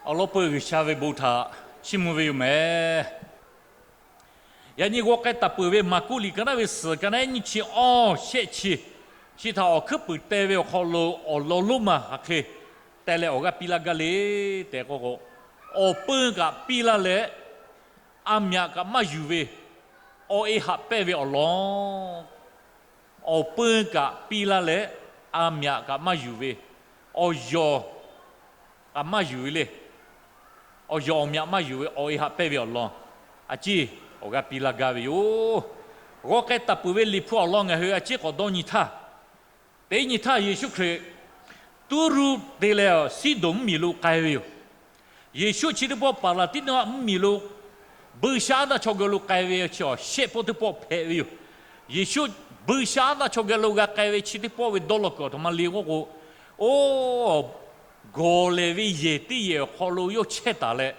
Awˬ lawn peuˬ G'uiˬsha ve bon htaꞈ chiˇ mvuh ve yoˬ mehˍ. Yaꞈ nyi g'aw k'ai taˍ peuˬ ve Maˍkuˆ liꞈ ka naˉ ve suhˍ ka naˉ nyiˇ chi awˇ shehˆ chi, chi htaꞈ awˬ hkuiˉ puiˍ te ve awˬ hk'aw lo awˬ lawn lonˉ ma hk'aˬ hk'e teh leh awˬ g'aˇ piˇ laˇ gaˇ le tehꞈ k'o k'o, awˬ peu kaꞈ piˇ laˇ leh, a myaꞈ kaꞈ maˇ yuˬ ve, awˬ e haꞈ pehnˇ ve awˬ lawn. Awˬ peu kaꞈ piˇ laˇ leh, a myaꞈ kaꞈ maˇ yuˬ ve, awˬ yawˬ kaꞈ maˇ yuˬ ve le. Awˬ yawˬ awˬ myaꞈ maˇ yuˬ ve awˬ e haꞈ pehnˇ ve awˬ lawn, a ciˉ awˬ g'aˇ piˇ laˇ gaˇ ve yoˬ. G'aw k'ai taˍ peuˬ ve Liꞈ hpu awˬ lawn ngaˬ hui a ciˉ k'awꞈ dawˇ nyi htaˇ, teˇ nyi htaˇ Yeˍsuˆ Hkriꞈ Tuˉruˆ te leh Siˉdonˍ mvuhˇmiˬ lo k'ai ve yoˬ. Yeˍsuˆ chi teˇ pawˆ Paˍlaˍtiˇnaˆ mvuhˇmiˬ lo buiˇshaˆaˉnaˆ chaw geh lo k'ai ve chi awˬ shehˆ pawˆ teˇ pawˆ hpehꞈ ve yoˬ. Yeˍsuˆ buiˇshaˆaˉnaˆ chaw geh lo g'a k'ai ve chi teˇ pawˆ ve dawˇ law kuiˬ awˬ htoꞈ ma le k'oˆ k'o, oˇ, gawˬ lehˬ ve yehˬ teˇ yehˬ awˬ hk'aw lo yawˇ chehˇ taˍ leh,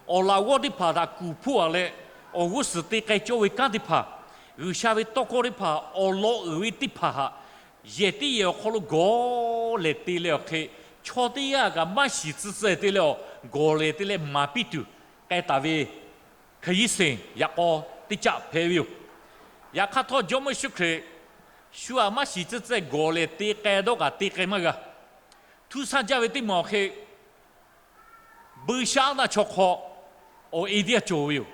awˬ laꞈ g'awˇ teˇ hpaˍ htaꞈ kuˬ hpoˆ a leh, awˬ g'uˇ suhˍ te k'ai cawˇ ve kanˉ teˇ hpaˍ, G'uiˬsha ve tawˇ hkawˇ teˇ hpaˍ awˬ lawn uiˍ ve teˇ hpaˍ htaꞈ yehˬ teˇ yehˬ awˬ hk'aw lo gawˬ lehˬ te leh awˬ hk'e, chaw teˇ g'aˇ kaꞈ maˇ shiˍ tcuh tcuh te leh awˬ gawˬ lehˬ te leh maˍ piˇ tuˬ k'ai taˍ ve Hkriꞈ yaˇ sehˍ yaꞈ k'aw teˇ caˆ hpehꞈ ve yoˬ. Yaꞈ hk'aˇ htawˇ Jawˇmawˇ Yeˍsuˆ Hkriꞈ shu aꞈ maˇ shiˍ tcuh tcuh gawˬ lehˬ te k'ai dawˇ kaꞈ te k'ai maˇ g'a. Htuˇ saˇ jaˇ ve teˇ maˬ awˬ hk'e buiˇshaˆaˉnaˆ chaw hk'aw awˬ e teˇ g'aˇ cawˬ ve yoˬ.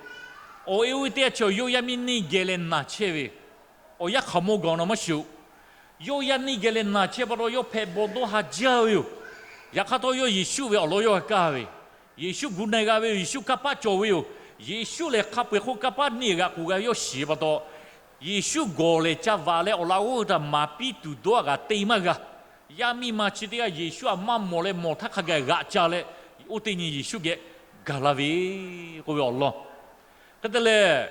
Awˬ e oˇ ve teˇ g'aˇ cawˬ, yawˇ yaˇ miˇ neˇ geh leh naˬ chehˇ ve, awˬ yanˇ hk'aˬ mawˇ gaˬ awˬ naˬ maˇ shuˍ, yawˇ yaˇ neˇ geh leh naˬ chehˇ pa taw yawˇ hpehꞈ bawˬ dawˇ ha jaˇ ve yoˬ. Yaꞈ hk'aˇ htawˇ yawˇ Yeˍsuˆ ve awˬ lawn yawˇ g'a kaˇ ve, Yeˍsuˆ gu na g'a ve yoˬ. Yeˍsuˆ kanˇ paˆ cawˬ ve yoˬ. Yeˍsuˆ lehˬ hk'a peu-eˬ hk'oˆ kanˇ paˆ neˇ g'aꞈ k'oˬ g'a ve yawˇ shiˍ pa taw, Yeˍsuˆ gawˬ lehˬ ca vaꞈ leh awˬ laꞈ g'awˇ hui htaꞈ maˍ piˇ tuˬ dawˇ a kaꞈ te maˇ g'a. Yaˇ miˇ ma chi teˇ g'aˇ Yeˍsuˆ aꞈ maˇ mawˬ leh mawˬ htaˇ hk'a gaˬ g'aꞈ ca leh, oˇ teˇ nyi Yeˍsuˆ geh gaˬ la ve k'oˆ ve awˬ lawn. Hk'e te leh,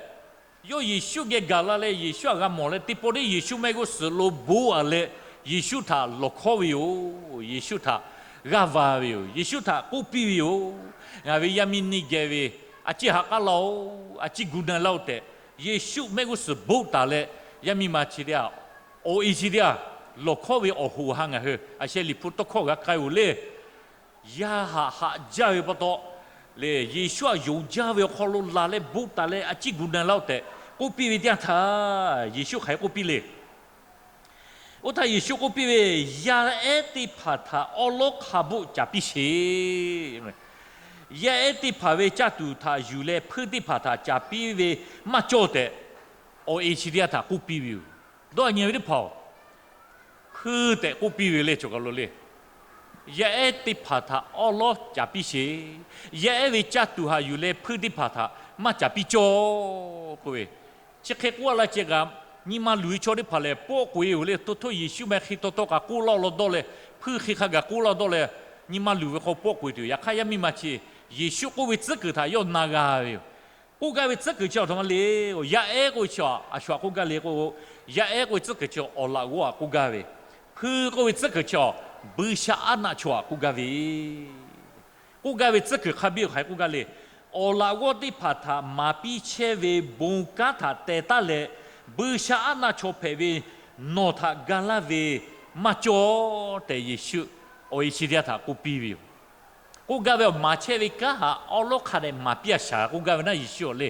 yawˇ Yeˍsuˆ geh gaˬ la leh Yeˍsuˆ aꞈ g'a mawˬ leh teˇ pawˆ teˇ Yeˍsuˆ mehˆ g'uˇ suhˍ lo bon a leh Yeˍsuˆ htaꞈ lawˬ hkawˉ ve yoˬ. Yeˍsuˆ htaꞈ g'aˇ va ve yoˬ. Yeˍsuˆ htaꞈ k'oˆ piˇ ve yoˬ. Ngaˬ ve yaˇ miˇ neˇ geh ve a ciˉ haꞈ k'aˉ laˇ-oˆ, a ciˉ gu na laˇ-oˆ tehꞈ, Yeˍsuˆ mehˆ g'uˇ suhˍ bon taˍ leh, yaˇ miˇ ma chi teˇ g'aˇ awˬ e chi teˇ g'aˇ lawˬ hkawˉ ve awˬ hoꞈ ha ngaˬ hui a sheh Liꞈ hpu tawˇ hkawˇ g'a k'ai-oˬ le. Yaˇ haꞈ haꞈ jaˇ ve pa taw lehˬ, Yeˍsuˆ aꞈ yonˍ jaˇ ve awˬ hk'aw lo laˬ leh bon taˍ leh a ciˉ gu na laˇ-oˆ tehꞈ k'oˆ piˇ ve teˇ yanˇ htaˇ, Yeˍsuˆ hk'aˬ hk'e k'oˆ piˇ le. Oˇ htaˇ Yeˍsuˆ k'oˆ piˇ ve, Yaˇ ehˉ teˇ hpaˍ htaꞈ awˉ lawˉ hk'a bvuhˆ caˍ piˇ sheˍ. Yaˇ ehˉ teˇ hpaˍ ve caˇ tuˬ htaꞈ yuˬ leh hpuiˇ teˇ hpaˍ htaꞈ caˍ piˇ ve maˇ cawˇ tehꞈ, awˬ e chi teˇ g'aˇ htaꞈ k'oˆ piˇ ve yoˬ. Dawˇ nyi ve teˇ hpaˍ-oˬ, hpuiˇ tehꞈ k'oˆ piˇ ve le cawˬ kaˬ lo le. Yaˇ ehˉ teˇ hpaˍ htaꞈ awˉ lawˉ caˍ piˇ sheˍ. Yaˇ ehˉ ve caˇ tuˬ htaꞈ yuˬ leh hpuiˇ teˇ hpaˍ htaꞈ maˇ caˍ piˇ cawˇ k'oˆ ve, chi hk'e k'oˆ a la ceh kaꞈ, nyi ma luˬ ve chaw teˇ hpaˍ lehˬ pawˆ k'oꞈ-e-oˬ le. Htawˇ htawˇ Yeˍsuˆ mehˆ hk'e taw taw kaꞈ k'oˆ laˇ-oˆ law dawˇ leh, hpuiˇ hk'e hk'a gaˬ k'oˆ laˇ-oˆ dawˇ leh, nyi ma luˬ ve hk'aw pawˆ k'oꞈ-e tuˬ. Yaꞈ hk'aˇ yaˇ miˇ ma chi Yeˍsuˆ k'oˆ ve tcuhˉ kuiˬ htaꞈ yawˇ na g'a ve yoˬ. K'oˆ gaˇ ve tcuhˉ kuiˬ chi awˬ htoꞈ ma le. Yaˇ ehˉ k'oˆ ve chi a shu aꞈ k'oˆ gaˇ le k'o, yaˇ ehˉ k'oˆ ve tcuhˉ kuiˬ chi awˬ laꞈ g'awˇ aꞈ k'oˆ gaˇ ve, hpuiˇ k'oˆ ve tcuhˉ kuiˬ chi a buiˇshaˆaˉnaˆ chaw aꞈ k'oˆ gaˇ ve, k'oˆ gaˇ ve tcuhˉ kuiˬ hk'a biˇ-oˬ hk'aˬ hk'e k'oˆ gaˇ le. Awˬ laꞈ g'awˇ teˇ hpaˍ htaꞈ maˍ piˇ chehˇ ve bon kanˉ htaꞈ teh taˉ leh, buiˇshaˆaˉnaˆ chaw hpehꞈ ve nawˬ htaꞈ ga laˇ ve maˇ cawˇ tehꞈ Yeˍsuˆ awˬ e chi teˇ g'aˇ htaꞈ k'oˆ piˇ ve yoˬ. K'oˆ gaˇ ve, Awˬ maˍ chehˇ ve kanˉ htaꞈ awˉ lawˉ hk'a dehꞈ maˍ piˇ-a shaˍ k'oˆ gaˇ ve naˆ Yeˍsuˆ awˬ le.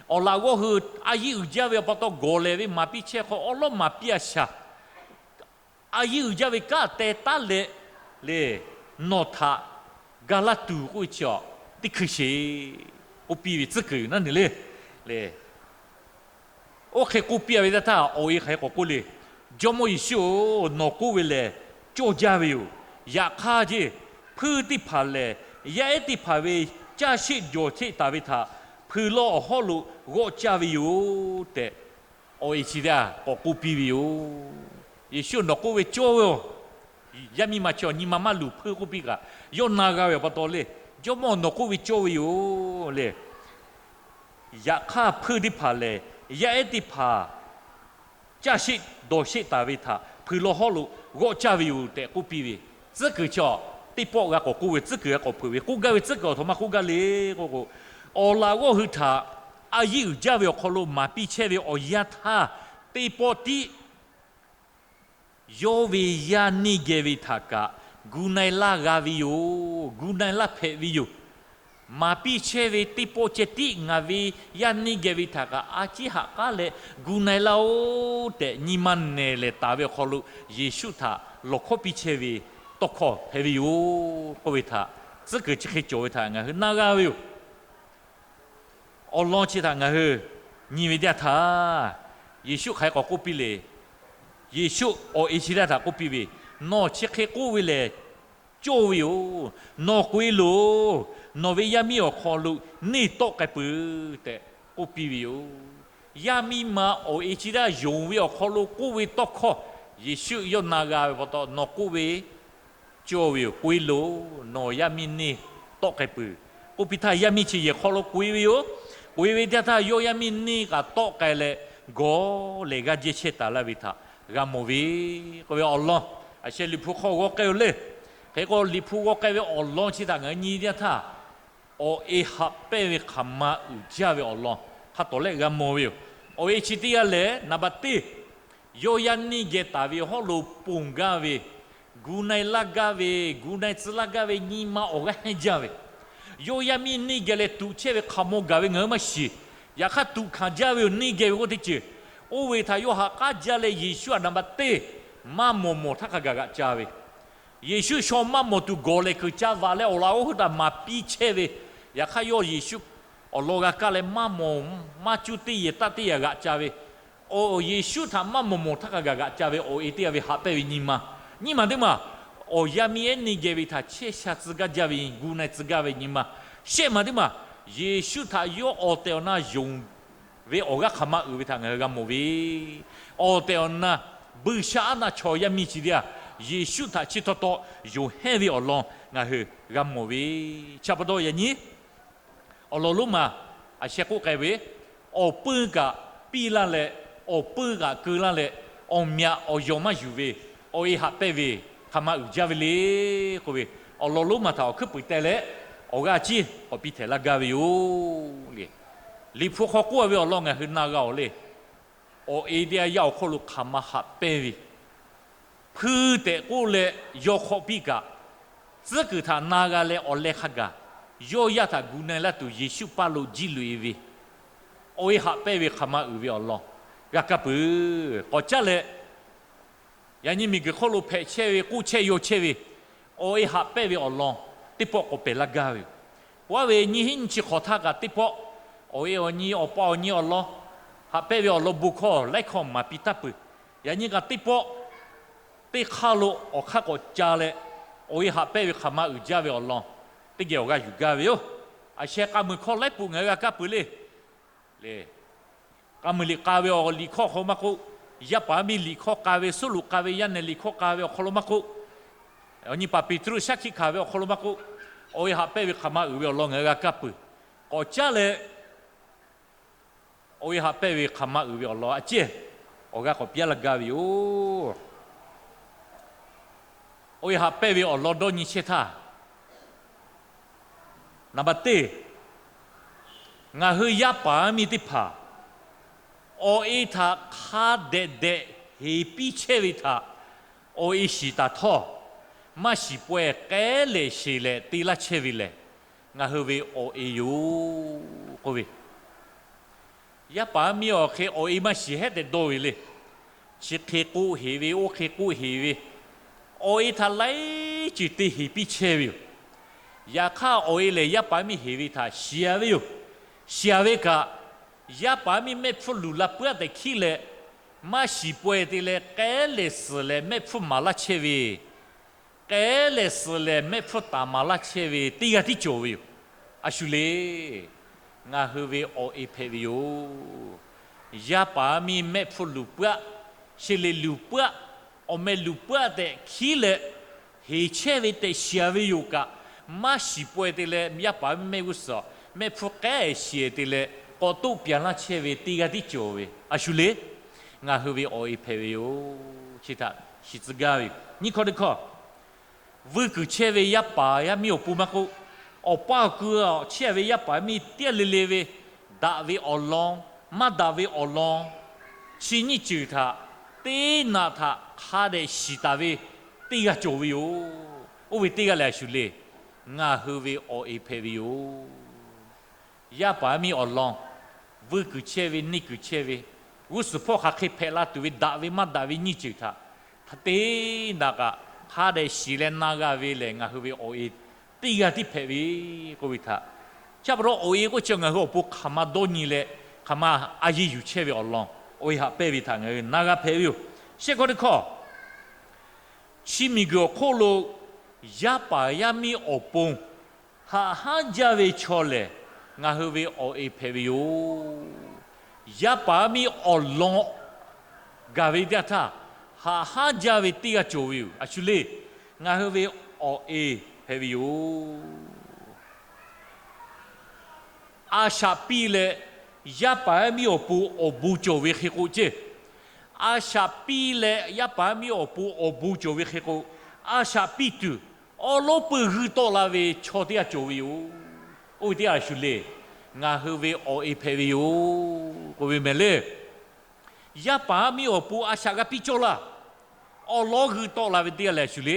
Awˬ laꞈ g'awˇ hui a yiˇ uiˍ jaˇ ve awˬ pa taw gawˬ lehˬ ve maˍ piˇ chehˇ hk'aw awˉ lawˉ maˍ piˇ-a shaˍ. A yiˇ uiˍ jaˇ ve kanˉ teh taˉ leh le, nawˬ htaꞈ ga laˇ tuˬ k'oˆ ve chi a teˇ hkui sheˍ k'oˆ piˇ ve tcuhˉ kuiˬ naˆ nyi le. Le, oˇ hk'e k'oˆ piˇ-a ve teˇ htaˇ awˬ e hk'aˬ hk'e k'awꞈ k'oˆ le. Jawˇmawˇ Yeˍsuˆ-oˬ, nawˬ k'oˆ ve lehˬ cawˇ jaˇ ve yoˬ. Yaꞈ hk'aˇ jeˇ, hpuiˇ teˇ hpaˍ lehˬ yaˇ ehˉ teˇ hpaˍ ve caˇ sheˆ jawˬ sheˆ taˍ ve htaꞈ hpui law awˬ hawˉ lo g'awˆ caˇ ve yoˬ tehꞈ, awˬ e chi teˇ g'aˇ k'awꞈ k'oˆ piˇ ve yoˬ. Yeˍsuˆ nawˬ k'oˆ ve cawˇ ve yoˬ. Yaˇ miˇ ma chi awˬ nyi ma maˇ luˬ hpuiˇ k'oˆ piˇ kaꞈ, yawˇ na g'a ve awˬ pa taw le. Jawˇmawˇ nawˬ k'oˆ ve cawˇ ve yoˬ le. Yaꞈ hk'aˇ hpuiˇ teˇ hpaˍ lehˬ yaˇ ehˉ teˇ hpaˍ caˇ sheˆ dawˬ sheˆ taˍ ve htaꞈ hpui law hawˉ lo g'awˆ caˇ ve yoˬ tehꞈ k'oˆ piˇ ve. Tcuhˉ kuiˬ chi a teˇ pawˆ g'a k'awꞈ k'oˆ ve tcuhˉ kuiˬ g'a k'awꞈ hpeuꞈ ve. K'oˆ gaˇ ve tcuhˉ kuiˬ awˬ htoꞈ ma k'oˆ gaˇ le k'oˆ k'o, awˬ laꞈ g'awˇ hui htaꞈ a yiˇ uiˍ jaˇ ve awˬ hk'aw lo maˍ piˇ chehˇ ve awˬ yanˇ htaˇ, teˇ pawˆ tiˉ yawˇ ve yaˇ neˇ geh ve htaꞈ kaꞈ gu na-e laˇ g'a ve yoˬ. Gu na-e laˇ hpehꞈ ve yoˬ. maˍ piˇ chehˇ ve teˇ pawˆ ceh tiˉ ngaˬ ve yaˇ neˇ geh ve htaꞈ kaꞈ a ciˉ haꞈ k'aˉ leh gu na-e laˇ-oˆ tehꞈ nyi ma nehˬ lehˬ taˍ ve awˬ hk'aw lo Yeˍsuˆ htaꞈ lawˬ hkawˉ piˇ chehˇ ve tawˇ hkawˇ hpehꞈ ve yoˬ k'oˆ ve htaꞈ tcuhˉ kuiˬ chi hk'e cawˬ ve htaꞈ ngaˬ hui na g'a ve yoˬ. Awˬ lawn chi htaꞈ ngaˬ hui nyi ve teˇ yanˇ htaˇ, Yeˍsuˆ hk'aˬ hk'e k'awꞈ k'oˆ piˇ le. Yeˍsuˆ awˬ e chi teˇ yanˇ htaꞈ k'oˆ piˇ ve, Nawˬ chi hk'e k'oˆ ve lehˬ cawˇ ve yoˬ. Nawˬ k'oꞈ-e loˬ. Nawˬ ve yaˇ miˇ awˬ hk'aw lo neˇ tawˆ k'ai peuˬ tehꞈ k'oˆ piˇ ve yoˬ. Yaˇ miˇ ma awˬ e chi teˇ yanˇ yonˍ ve awˬ hk'aw lo k'oˆ ve tawˇ hkawˇ Yeˍsuˆ yawˇ na g'a ve pa taw, Nawˬ k'oˆ ve cawˇ ve yoˬ. K'oꞈ-e loˬ. Nawˬ yaˇ miˇ neˇ tawˆ k'ai peuˬ. K'oˆ piˇ htaˇ, yaˇ miˇ chi yehˬ hk'aw lo k'oꞈ-e ve yoˬ. K'oꞈ-e ve teˇ yanˇ htaˇ yawˇ yaˇ miˇ neˇ kaꞈ tawˆ k'ai leh, gawˬ lehˬ g'aˇ jehˇ chehˇ taˍ laˇ ve htaꞈ g'a mawˬ ve k'oˆ ve awˬ lawn, a sheh Liꞈ hpu hk'aw g'aw k'ai-o le. Hk'e k'o, Liꞈ hpu g'aw k'ai ve awˬ lawn chi htaꞈ ngaˬ hui nyi ve teˇ yanˇ htaˇ, awˬ e haꞈ pehnˇ ve hk'aˬ ma uiˍ jaˇ ve awˬ lawn hk'a tawˍ lehˆ g'a mawˬ ve yoˬ. Awˬ e chi teˇ yanˇ lehˬ, naˍ baˬ teˇ yawˇ yaˇ neˇ geh taˍ ve hawˉ lo ponˬ gaˇ ve, gu na-e laˇ gaˇ ve, gu na-e tcuh laˇ gaˇ ve nyi ma awˬ g'aˇ hehnˇ jaˇ ve, yawˇ yaˇ miˇ neˇ geh leh tuꞈ chehˇ ve hk'aˬ maw gaˬ ve ngaˬ hui maˇ shiˍ. Yaꞈ hk'aˇ tuꞈ hkanˍ jaˇ ve yoˬ. Neˇ geh ve k'oˆ teˇ ceuˬ, oˇ ve htaꞈ yawˇ ha k'aˉ jaˇ leh Yeˍsuˆ htaꞈ naˍ baˬ teˇ maˇ mawˬ mawˬ htaˇ hk'a gaˬ g'aꞈ ca ve, Yeˍsuˆ shaw maˇ mawˬ tuˬ gawˬ lehˬ kuiˬ ca vaꞈ leh awˬ laꞈ oˇ hui htaꞈ maˍ piˇ chehˇ ve, yaꞈ hk'aˇ yawˇ Yeˍsuˆ awˬ lawn g'a kaˇ leh maˇ mawˬ maˇ cuˇ teˇ yehˬ taˆ teˇ yaꞈ g'aꞈ ca ve, Yeˍsuˆ htaꞈ maˇ mawˬ mawˬ htaˇ hk'a gaˬ g'aꞈ ca ve awˬ e teˇ g'aˇ ve haꞈ pehnˇ ve nyi ma, nyiˇ maˬ teˇ maˬ awˬ yaˇ miˇ ehˉ neˇ geh ve htaꞈ chehˇ sha tcuh gaˇ jaˇ ve, gu na-e tcuh gaˇ ve nyi ma, shehˆ maˬ teˇ maˬ Yeˍsuˆ htaꞈ yawˇ awˬ tehˬ awˬ na yonˍ ve awˬ g'aˇ hk'aˬ ma uiˍ ve htaꞈ ngaˬ hui g'a mawˬ ve, awˬ tehˬ awˬ na buiˇshaˆaˉnaˆ chaw yaˇ miˇ chi teˇ g'aˇ Yeˍsuˆ htaꞈ chi taw taw yonˍ hehnˇ ve awˬ lawn ngaˬ hui g'a mawˬ ve, chi pa taw yaꞈ nyi awˬ lawn lonˉ ma a sheh k'oˆ k'ai ve, awˬ puiˇ kaꞈ piˇ laˇ leh, awˬ puiˇ kaꞈ keu laˇ leh, awˬ myaꞈ awˬ yawˬ maˇ yuˬ ve, awˬ e haꞈ pehnˇ ve hk'aˬ ma uiˍ jaˇ ve le k'oˆ ve, awˬ lawn lonˉ ma htaꞈ awˬ hkuiˉ puiˍ teh leh awˬ g'aˇ ciˉ k'awꞈ piˇ htehꞈ laˇ gaˇ ve yoˬ le. Liꞈ hpu hk'aw k'oˆ ve awˬ lawn ngaˬ hui na g'a-oˬ le. Awˬ e teˇ g'aˇ yaˇ awˬ hk'oˆ lo hk'aˬ ma haꞈ pehnˇ ve, hpuiˇ tehꞈ k'oˆ leh yawˇ hk'awꞈ piˇ kaꞈ, tcuhˉ kuiˬ htaꞈ na g'a leh awˬ leh hk'a gaˬ yawˇ yaˇ htaꞈ gu na-e laˇ tuˬ Yeˍsuˆ paˇ lo jiˇ loꞈ-e ve, awˬ e haꞈ pehnˇ ve hk'aˬ ma uiˍ ve awˬ lawn g'a kaˇ peuˬ. K'awꞈ caˉ leh, yaꞈ nyi miˬguiˬ hk'oˆ lo hpehꞈ chehˇ ve k'oˆ chehˇ yaw chehˇ ve awˬ e haꞈ pehnˇ ve awˬ lawn teˇ pawˆ k'awꞈ pehˬ laˇ gaˇ ve yoˬ. Peuˬ-aˉ ve nyiˇ hinˉ nyiˇ chi hk'awꞈ htaˇ kaꞈ teˇ pawˆ awˬ e awˬ nyi awˬ pa awˬ nyi awˬ lawn haꞈ pehnˇ ve awˬ lawn bon hkawˇ laiˉ hkawˇ maˍ piˇ taˇ peuˬ. Yaꞈ nyi kaꞈ teˇ pawˆ teˇ hk'aˇ lo awˬ hk'aˇ k'awꞈ ca leh, awˬ e haꞈ pehnˇ ve hk'aˬ ma uiˍ jaˇ ve awˬ lawn teˇ geh awˬ g'aˇ yuˬ gaˇ ve yoˬ. A sheh k'a muiˬ hkawˇ laiˉ peuˬ ngaˬ hui g'a kaˇ peuˬ le. K'a muiˬ liꞈ k'a ve awˬ liꞈ hkawˇ hk'aw lo maˇ k'oˆ, yaˇ paˍ yaˇ miˇ liꞈ hkawˇ k'a ve, suˉ loꞈ k'a ve, yaˇ nehˬ liꞈ hkawˇ k'a ve awˬ hk'aw lo maˇ k'oˆ, awˬ nyi paˍ Peˍtruˆ shaˉ hkiˆ hkanˍ ve awˬ hk'aw lo maˇ k'oˆ, awˬ e haꞈ pehnˇ ve hk'aˬ ma uiˍ ve awˬ lawn ngaˬ hui g'a kaˇ peuˬ. K'awꞈ caˉ leh, awˬ e haꞈ pehnˇ ve hk'aˬ ma uiˍ ve awˬ lawn a ciˉ awˬ g'aˇ k'awꞈ piˇ laˇ gaˇ ve yoˬ. Awˬ e haꞈ pehnˇ ve awˬ lawn dawˇ nyi chehˇ htaˇ, naˍ baˬ teˇ, ngaˬ hui yaˇ paˍ yaˇ miˇ teˇ hpaˍ awˬ e htaꞈ hk'a dehꞈ dehꞈ heˍ piˇ chehˇ ve htaꞈ awˬ e shiˍ taˍ htawˇ, maˇ shiˍ pawehˇ k'ehˉ lehˍ sheˍ leh te laˇ chehˇ ve lehˬ, ngaˬ hui ve awˬ e yoˬ k'oˆ ve, yaˇ paˍ yaˇ miˇ awˬ hk'e awˬ e maˇ shiˍ hehˉ tehꞈ dawˇ ve le. Chi hk'e k'oˆ heˍ ve, oˇ hk'e k'oˆ heˍ ve, awˬ e htaꞈ laiˉ ceuˬ te heˍ piˇ chehˇ ve yoˬ. Yaꞈ hk'aˇ, awˬ e lehˬ yaˇ paˍ yaˇ miˇ heˍ ve htaꞈ shiˍ-a ve yoˬ. Shiˍ-a ve kaꞈ, yaˇ paˍ yaˇ miˇ mehˆ hpfuhˇ luˬ la puiˉ-aˆ tehꞈ hkiˉ leh, maˇ shiˍ pawehˇ te leh k'ehˉ lehˍ suhˍ lehˍ mehˆ hpfuhˇ maˍ laˇ chehˇ ve, k'ehˉ lehˍ suhˍ lehˍ mehˆ hpfuhˇ taˍ maˍ laˇ chehˇ ve teˇ g'aˇ tiˉ cawˬ ve yoˬ. A shu le, ngaˬ hui ve awˬ e hpehꞈ ve yoˬ. Yaˇ paˍ yaˇ miˇ mehˆ hpfuhˇ luˬ puiˉ-aˆ, sheˍ leꞈ luˬ puiˉ-aˆ, awˬ meh luˬ puiˉ-aˆ tehꞈ hkiˉ leh, heˍ chehˇ ve tehꞈ shiˍ-a ve yoˬ kaꞈ, maˇ shiˍ pawehˇ te leh yaˇ paˍ yaˇ miˇ mehˆ g'uˇ suhˍ mehˆ hpfuhˇ k'ehˉ shiˍ te leh k'awꞈ toˆ pyaˍ laˇ chehˇ ve teˇ g'aˇ tiˉ cawˬ ve. A shu le, ngaˬ hui ve awˬ e hpehꞈ ve yoˬ. Chi htaꞈ shiˍ tcuh gaˇ ve yoˬ. Nyiˇ hkawˇ teˇ hkawˇ, vuiˇ kuiˬ chehˇ ve yaˇ paˍ yaˇ miˇ awˬ pon maˇ k'oˆ, awˬ paˇ awˬ kui chehˇ ve yaˇ paˍ yaˇ miˇ teˇ g'aˇ le le ve, daꞈ ve awˬ lawn, maˇ daꞈ ve awˬ lawn, chi nyiˇ ceuˬ htaꞈ teˇ naꞈ htaꞈ hk'a dehꞈ shiˍ taˍ ve teˇ g'aˇ cawˬ ve yoˬ. Oˇ ve teˇ g'aˇ lehˬ a shu le, ngaˬ hui ve awˬ e hpehꞈ ve yoˬ. Yaˇ paˍ yaˇ miˇ awˬ lawn vuiˇ kuiˬ chehˇ ve, neˇ kuiˬ chehˇ ve, g'uˇ suhˍ hpawˇ hk'aˬ hk'e hpehꞈ la tuˬ ve, daꞈ ve maˇ daꞈ ve nyiˇ ceuˬ htaꞈ hk'a te daꞈ kaꞈ hk'a dehꞈ shiˍ leh na g'a ve lehˬ, ngaˬ hui ve awˬ e teˇ g'aˇ tiˉ hpehꞈ ve k'oˆ ve htaꞈ, chi pa taw awˬ e k'oˆ chi ngaˬ hui awˬ pon hk'aˬ ma dawˇ nyi leh, hk'aˬ ma a yiˇ yuˬ chehˇ ve awˬ lawn, awˬ e haꞈ pehnˇ ve htaꞈ ngaˬ hui na g'a hpehꞈ ve yoˬ. Shehˆ hkawˇ teˇ hkawˇ, chi miˬguiˬ awˬ hk'oˆ lo yaˇ paˍ yaˇ miˇ awˬ pon haꞈ hanˉ jaˇ ve chaw lehˬ, ngaˬ hui ve awˬ e hpehꞈ ve yoˬ. Yaˇ paˍ yaˇ miˇ awˬ lawn gaˬ ve teˇ yanˇ htaˇ, haꞈ hanˉ jaˇ ve teˇ g'aˇ cawˬ ve yoˬ. A shu le, ngaˬ hui ve awˬ e hpehꞈ ve yoˬ. A shaꞈ piˇ leh yaˇ paˍ yaˇ miˇ awˬ pon awˬ bon cawˬ ve hk'e k'o ceˇ, a shaꞈ piˇ leh yaˇ paˍ yaˇ miˇ awˬ pon awˬ bon cawˬ ve hk'e k'o, a shaꞈ piˇ tuˬ awˉ lawˉ peuˬ g'uiˇ tawˆ la ve chaw teˇ g'aˇ cawˬ ve yoˬ. Oˇ ve teˇ g'aˇ a shu le, ngaˬ hui ve awˬ e hpehꞈ ve yoˬ k'oˆ ve mehˍ le. Yaˇ paˍ yaˇ miˇ awˬ pon a shaꞈ g'a piˇ cawˇ laˇ, awˉ lawˉ g'uiˇ tawˆ la ve teˇ g'aˇ lehˬ a shu le,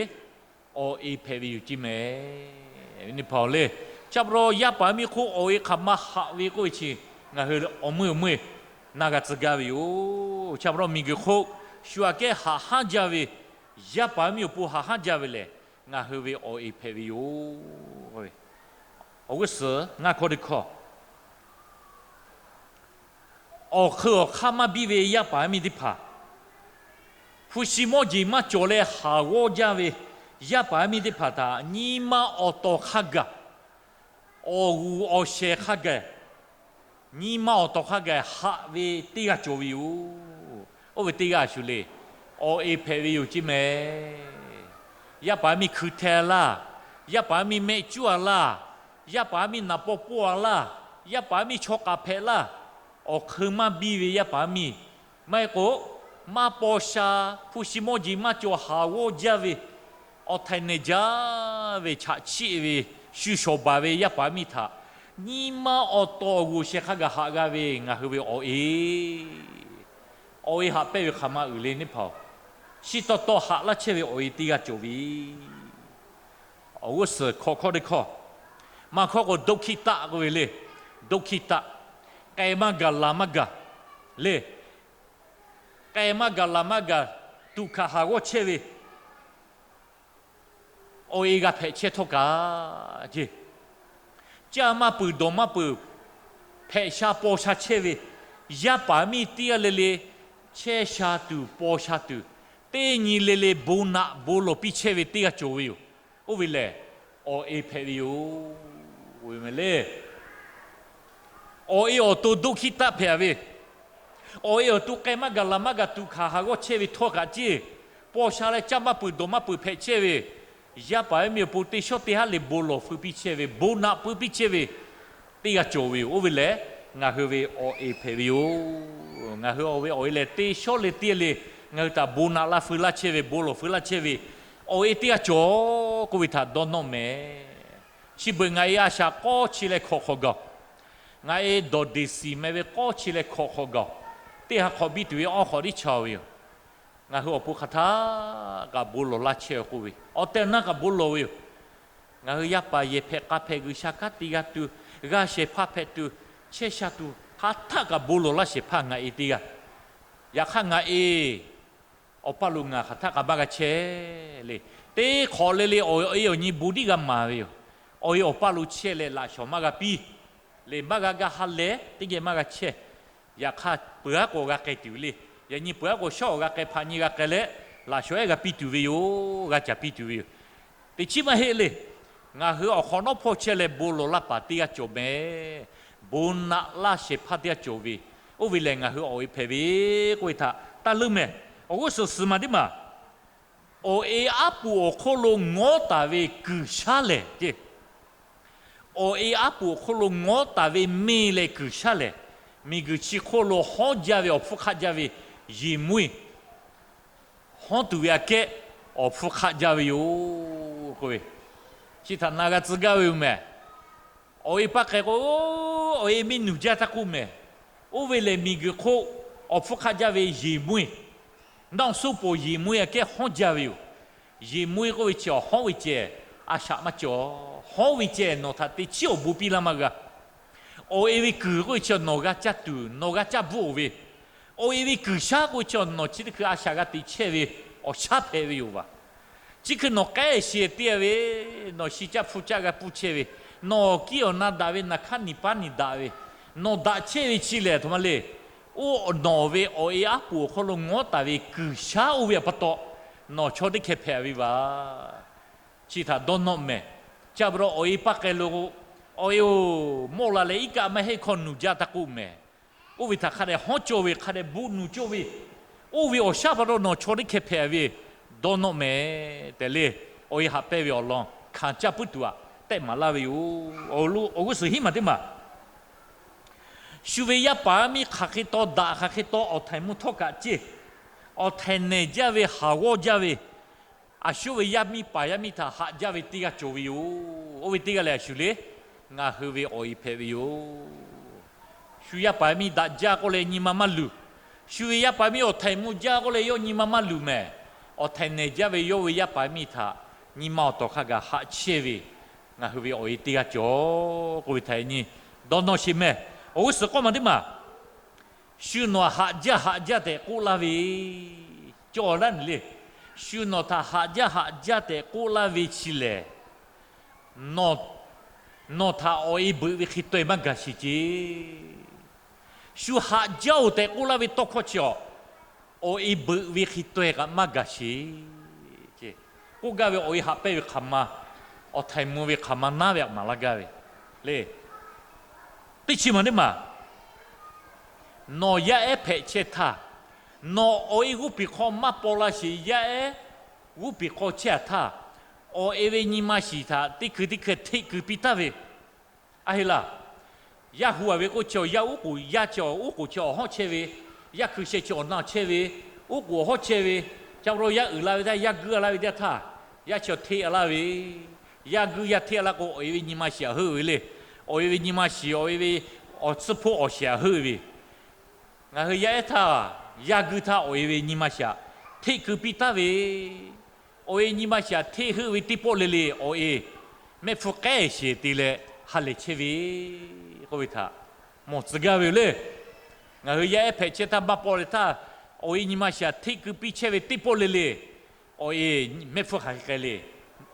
awˬ e hpehꞈ ve yoˬ ceˇ mehˍ. Nyi hpaˍ-oˬ le, chi pa taw yaˇ paˍ yaˇ miˇ hk'oˆ awˬ e hk'aˬ ma haꞈ ve k'oˆ ve chi, ngaˬ hui awˬ meuˇ awˬ meuˇ na g'a tcuh gaˇ ve yoˬ. Chi pa taw miˬguiˬ hk'oˆ shu aꞈ kehˉ haꞈ hanˉ jaˇ ve, yaˇ paˍ yaˇ miˇ awˬ pon haꞈ hanˉ jaˇ ve lehˬ, ngaˬ hui ve awˬ e hpehꞈ ve yoˬ. Awˬ g'uˇ suhˍ ngaˇ hkawˇ teˇ hkawˇ, awˬ hk'eun awˬ hk'aˇ maˇ biˇ ve yaˇ paˍ yaˇ miˇ teˇ hpaˍ, hpu shi mawˇ jeˬ maˇ cawˬ leh haˍ g'awˇ jaˇ ve yaˇ paˍ yaˇ miˇ teˇ hpaˍ htaꞈ nyi ma awˬ tawˍ hk'a gaˬ, awˬ g'uˬ awˬ shehˍ hk'a gaˬ, nyi ma awˬ tawˍ hk'a gaˬ haꞈ ve teˇ g'aˇ cawˬ ve yoˬ. Oˇ ve teˇ g'aˇ a shu le, awˬ e hpehꞈ ve yoˬ ceˇ mehˍ. Yaˇ paˍ yaˇ miˇ hkui hteh laˇ, yaˇ paˍ yaˇ miˇ mehˆ cuˉ a laˇ, yaˇ paˍ yaˇ miˇ naˍ paw pawˆ a laˇ, yaˇ paˍ yaˇ miˇ chaw k'aˍ hpehꞈ laˇ, awˬ hk'eun maˇ biˇ ve yaˇ paˍ yaˇ miˇ, maˇ heˆ k'o maˇ paw sha, hpu shi mawˇ jeˬ maˇ cawˬ haˍ g'awˇ jaˇ ve, awˬ htaiˍ nehˬ jaˇ ve, chaꞈ chiˆ ve, shu shawˍ baˬ ve yaˇ paˍ yaˇ miˇ htaꞈ nyi ma awˬ tawˍ awˬ g'uˬ shehˍ hk'a gaˬ haꞈ g'a ve ngaˬ hui ve awˬ e, awˬ e haꞈ pehnˇ ve hk'aˬ ma uiˍ le nyi hpaˍ-oˬ. Chi taw taw haꞈ laˇ chehˇ ve awˬ e teˇ g'aˇ cawˬ ve. Awˬ g'uˇ suhˍ hkawꞈ hkawˇ teˇ hkawˇ, maˇ hkawˇ k'o ဒုက္ခိတ k'oˆ ve le, ဒုက္ခိတ, k'ai maˇ gaˬ laˬ maˇ gaˬ le, k'ai maˇ gaˬ laˬ maˇ gaˬ, tuꞈ hkanˍ haˍ g'awˇ chehˇ ve awˬ e g'a hpehꞈ chehˇ htawˇ kaꞈ ceˇ, caˇ maˇ peuˬ dawˬ maˇ peuˬ, hpehꞈ sha paw sha chehˇ ve yaˇ paˍ miˇ teˇ g'aˇ le le, chehˇ sha tuˬ paw sha tuˬ, teˇ nyi le le bon naꞈ bon lawˬ piˇ chehˇ ve teˇ g'aˇ cawˬ ve yoˬ. Oˇ ve lehˬ, awˬ e hpehꞈ ve yoˬ le. Awˬ e awˬ to ဒုက္ခိတ hpehꞈ ve, awˬ e awˬ to k'ai maˇ gaˬ laˬ maˇ gaˬ tuꞈ hkanˍ haˍ g'awˇ chehˇ ve htawˇ kaꞈ ceˇ, paw sha leh caˇ maˇ peuˬ dawˬ maˇ peuˬ hpehꞈ chehˇ ve yaˇ paˍ yaˇ miˇ awˬ pon teˇ shawˉ teˇ haˉ le bon lawˬ feu piˇ chehˇ ve, bon naꞈ peuˬ piˇ chehˇ ve teˇ g'aˇ cawˬ ve yoˬ. Oˇ ve lehˬ, ngaˬ hui ve awˬ e hpehꞈ ve yoˬ. Ngaˬ hui awˬ ve awˬ e lehˬ, teˇ shawˉ le teˇ le ngaˬ hui htaꞈ bon naꞈ laˇ feu laˇ chehˇ ve, bon lawˬ feu laˇ chehˇ ve awˬ e teˇ g'aˇ cawˬ k'oˆ ve htaꞈ dawˇ nawˇ mehˍ. Chi beuꞈ ngaˬ e a shaꞈ k'awˇ chi leh hkawꞈ hk'awꞈ gaˬ-oˬ. Ngaˬ e dawˬ deˍ siˍ meh ve k'awˇ chi leh hkawꞈ hk'awꞈ gaˬ-oˬ. Teˇ ha hk'awꞈ biˇ tuˬ ve awˇ hk'awꞈ tiˉ chaˇ ve yoˬ. Ngaˬ hui awˬ pon hk'aˬ htaˇ kaꞈ bon lawˬ laˇ chehˇ k'oˆ ve, awˬ tehˬ awˬ na kaꞈ bon lawˬ ve yoˬ. Ngaˬ hui yaˇ paˍ yehˬ hpehꞈ k'a hpehꞈ G'uiˬsha kanˉ te g'a tuˬ, g'a shehˍ hpaˇ hpehꞈ tuˬ, chehˇ sha tuˬ hk'aˬ htaˇ kaꞈ bon lawˬ laˇ shehˍ hpaˇ ngaˬ e teˇ g'aˇ. Yaꞈ hk'aˇ ngaˬ e awˬ paˇ lo ngaˬ hk'aˬ htaˇ kaꞈ maˇ g'a chehˇ le. Teˇ hk'awꞈ le le awˬ e awˬ nyi bon tiˉ g'a maˍ ve yoˬ. Awˬ e awˬ paˇ lo chehˇ leh laꞈ shawnˍ maˇ g'a piˇ le, maˇ g'a gaˇ ha lehˬ teˇ geh maˇ g'a chehˇ. Yaꞈ hk'aˇ peuˬ aˉ k'o g'a k'ai tuˬ le. Yaꞈ nyi peuˬ aˉ k'o shawˉ awˬ g'a k'ai, hpaꞈ nyi g'a k'ai leh, laꞈ shawnˍ ehˉ g'a piˇ tuˬ ve yoˬ, g'a caˍ piˇ tuˬ ve yoˬ. Teˇ chiˉ maˇ heˆ le. Ngaˬ hui awˬ hk'awꞈ nawˉ hpawˇ chehˇ leh bon lawˬ laˇ paˍ teˇ g'aˇ cawˬ mehˍ. Bon naꞈ laˇ shehˍ hpaˇ teˇ g'aˇ cawˬ ve, oˇ ve lehˬ ngaˬ hui awˬ e hpehꞈ ve k'oˆ ve htaꞈ taˇ leuˉ mehˍ. Awˬ g'uˇ suhˍ suhˍ maˬ teˇ maˬ, awˬ e aˉ poꞈ awˬ hk'oˆ lo ngawˉ taˍ ve kuiˬ shaˉ lehˬ ceˇ, awˬ e aˉ poꞈ awˬ hk'oˆ lo ngawˉ taˍ ve meˇ leh kuiˬ shaˉ lehˬ, miˬguiˬ chi hk'oˆ lo hawˉ jaˇ ve awˬ hpfuhˇ hk'aˆ jaˇ ve yeˬ mvuhˇ eˬ hawˉ tuˬ ve aꞈ kehˉ awˬ hpfuhˇ hk'aˆ jaˇ ve yoˬ k'oˆ ve, chi htaꞈ na g'a tcuh gaˇ ve yoˬ mehˍ. Awˬ e paˇ k'ai k'o, awˬ e miˇ nuˬ jaˇ taˇ k'oˆ mehˍ. Oˇ ve lehˬ miˬguiˬ hk'oˆ awˬ hpfuhˇ hk'aˆ jaˇ ve yeˬ mvuhˇ eˬ, naˆ suhˉ poˬ yeˬ mvuhˇ eˬ aꞈ kehˉ hawˉ jaˇ ve yoˬ. Yeˬ mvuhˇ eˬ k'oˆ ve chi awˬ hawˉ ve ceh a shaꞈ maˇ cawˬ. Hawˉ ve ceh nawˬ htaꞈ teˇ chiˉ awˬ bon piˇ laˇ maˇ g'a. Awˬ e ve kuiˬ k'oˆ ve chi nawˬ g'a caˇ tuˬ, nawˬ g'a caˇ bvuhˆ-oˬ ve, awˬ e ve kuiˬ shaˉ k'oˆ ve chi nawˬ chi teˇ hkui a shaꞈ g'a teꞈ chehˇ ve awˬ shaˉ hpehꞈ ve yoˬ vaˬ. Chi hkui nawˬ k'ehˆ sheˍ te ve, nawˬ shi caˇ hpu caˇ g'a pfuhˇ chehˇ ve, nawˬ kiˇ awˬ na daꞈ ve, naˬ hkaˉ niˬ paˉ niˬ daꞈ ve, nawˬ daꞈ chehˇ ve chi lehˬ, aˬ htoꞈ ma le. Oˇ nawˬ ve awˬ e aˉ poꞈ awˬ hk'aw lo ngawˉ taˍ ve kuiˬ shaˉ oˇ ve awˬ pa taw, nawˬ chaw teˇ hkeh hpehꞈ ve vaˬ. Chi htaꞈ dawˇ nawˆ mehˍ. Chi pa taw awˬ e paˇ k'ai lo, awˬ e-oˬ, mawˇ la leh iˉ kaˆ maˇ heˆ hkawˇ nuˬ jaˇ taˇ k'oˆ mehˍ. Oˇ ve htaꞈ hk'a dehꞈ hawˉ cawˇ ve, hk'a dehꞈ bon nuˬ cawˇ ve, oˇ ve awˬ shaˉ pa taw nawˬ chaw teˇ hkeh hpehꞈ ve, dawˇ nawˆ mehˍ tehꞈ le. Awˬ e haꞈ pehnˇ ve awˬ lawn hkanˍ caˇ puiˉ tuˬ aꞈ tehˆ maˍ laˇ ve yoˬ. Awˬ g'uˇ suhˍ hiˉ maˬ teˇ maˬ, shu ve yaˇ paˍ yaˇ miˇ hk'aˬ hk'e taw daꞈ, hk'aˬ hk'e taw awˬ htaiˍ mvuh htawˇ kaꞈ ceˇ, awˬ htaiˍ nehˬ jaˇ ve, haˍ g'awˇ jaˇ ve, a shu ve yaˇ miˇ paˍ yaˇ miˇ htaꞈ haꞈ jaˇ ve teˇ g'aˇ cawˬ ve yoˬ. Oˇ ve teˇ g'aˇ lehˬ a shu le, ngaˬ hui ve awˬ e hpehꞈ ve yoˬ. Shu yaˇ paˍ yaˇ miˇ daꞈ jaˇ k'oˆ leh nyi ma maˇ luˬ. Shu ve yaˇ paˍ yaˇ miˇ awˬ htaiˍ mvuh jaˇ k'oˆ leh yawˇ nyi ma maˇ luˬ mehˍ. Awˬ htaiˍ nehˬ jaˇ ve yawˇ ve yaˇ paˍ yaˇ miˇ htaꞈ nyi ma awˬ tawˍ hk'a gaˬ haꞈ chehˇ ve, ngaˬ hui ve awˬ e teˇ g'aˇ cawˬ k'oˆ ve htaꞈ nyi dawˇ nawˆ sheˍ mehˍ. Awˬ g'uˇ suhˍ k'awˇ maˬ teˇ maˬ, shu nawˬ htaꞈ haꞈ jaˇ haꞈ jaˇ tehꞈ k'oˆ laˇ ve, cawˬ laˇ nyi le. Shu nawˬ htaꞈ haꞈ jaˇ haꞈ jaˇ tehꞈ k'oˆ laˇ ve chi lehˬ, nawˬ htaꞈ awˬ e beuꞈ ve hk'e taweh maˇ gaˬ sheˍ ceˇ. Shu haꞈ jaˇ-oˬ tehꞈ k'oˆ laˇ ve tawˇ hkawˇ chi awˬ, awˬ e beuꞈ ve hk'e taweh kaꞈ maˇ gaˬ sheˍ ceˇ. K'oˆ gaˇ ve awˬ e haꞈ pehnˇ ve hk'aˬ ma, awˬ htaiˍ mvuh ve hk'aˬ ma naˉ ve aꞈ maˍ laˇ gaˇ ve le. Teˇ chi maˬ teˇ maˬ, nawˬ yaˇ ehˉ hpehꞈ chehˇ htaˇ, nawˬ awˬ e g'oˇ piˍ hk'aw maˇ paw la sheˍ, yaˇ ehˉ g'oˇ piˍ hk'aw chehˇ htaˇ, awˬ e ve nyi ma shiˍ htaꞈ teˇ hkui teˇ hkui hteˆ keu piˇ taˍ ve, a heˆ laˇ. Yaˇ hu-a ve k'oˆ chi awˬ yaˇ uˉ k'oˍ, yaˇ chi awˬ uˉ k'oˍ chi awˬ hawˉ chehˇ ve, yaˇ hkui sheh chi awˬ na chehˇ ve, uˉ k'oˍ awˬ hawˉ chehˇ ve, ca pa taw yaˇ uiˍ la ve htaˇ, yaˇ guiˇ-a laˇ ve teˇ htaˇ, yaˇ chi awˬ hteˆ-a laˇ ve, yaˇ guiˇ yaˇ hteˆ-a laˇ k'o, awˬ e ve nyi ma shiˍ htaꞈ heuˆ ve le. Awˬ e ve nyi ma shiˍ, awˬ e ve awˬ tsuhˇ hpoˆ awˬ shiˍ htaꞈ heuˆ ve, ngaˬ hui yaˇ ehˉ htaˇ, yaˇ guiˇ htaˇ awˬ e ve nyi ma shiˍ htaꞈ hteˆ keu piˇ taˍ ve, awˬ e nyi ma shiˍ htaꞈ hteˆ heuˆ ve teˇ pawˆ le le awˬ e mehˆ hpfuhˇ k'ehˆ sheˍ te leh ha lehˬ chehˇ ve k'oˆ ve htaꞈ mawˬ tcuh gaˇ ve yoˬ le. Ngaˬ hui yaˇ ehˉ hpehꞈ chehˇ htaˇ maˇ paw leh htaˇ, awˬ e nyi ma shiˍ htaꞈ hteˆ keu piˇ chehˇ ve teˇ pawˆ le le awˬ e mehˆ hpfuhˇ hk'aˬ hk'e k'ai le.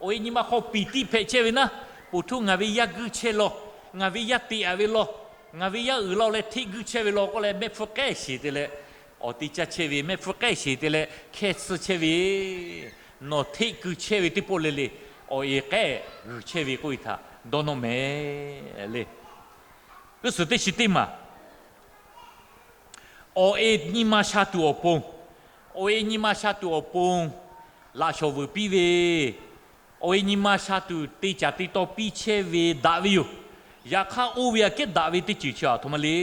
Awˬ e nyi ma hk'aw piˍ tiˇ hpehꞈ chehˇ ve naˉ, poˬ htuˇ ngaˬ ve yaˇ guiˇ chehˇ law, ngaˬ ve yaˇ teꞈ-a ve law, ngaˬ ve yaˇ uiˍ la leh hteˆ guiˇ chehˇ ve law k'oˆ leh mehˆ hpfuhˇ k'ehˆ sheˍ te leh, awˬ te caˇ chehˇ ve, mehˆ hpfuhˇ k'ehˆ sheˍ te leh hkehˇ tsuhˇ chehˇ ve, nawˬ hteˆ keu chehˇ ve teˇ pawˆ le le awˬ e k'ehˆ g'uiˬ chehˇ ve k'oˆ ve htaꞈ dawˇ nawˆ mehˍ le. G'uˇ suhˍ teˇ chi teˇ maˬ, awˬ e nyi ma sha tuˬ awˬ pon, awˬ e nyi ma sha tuˬ awˬ pon laꞈ shawˍ vuiˬ piˇ ve, awˬ e nyi ma sha tuˬ te caˍ te taw piˇ chehˇ ve daꞈ ve yoˬ. Yaꞈ hk'aˇ, oˇ ve aꞈ kehˉ daꞈ ve teˇ ceuˬ chi aˬ htoꞈ ma le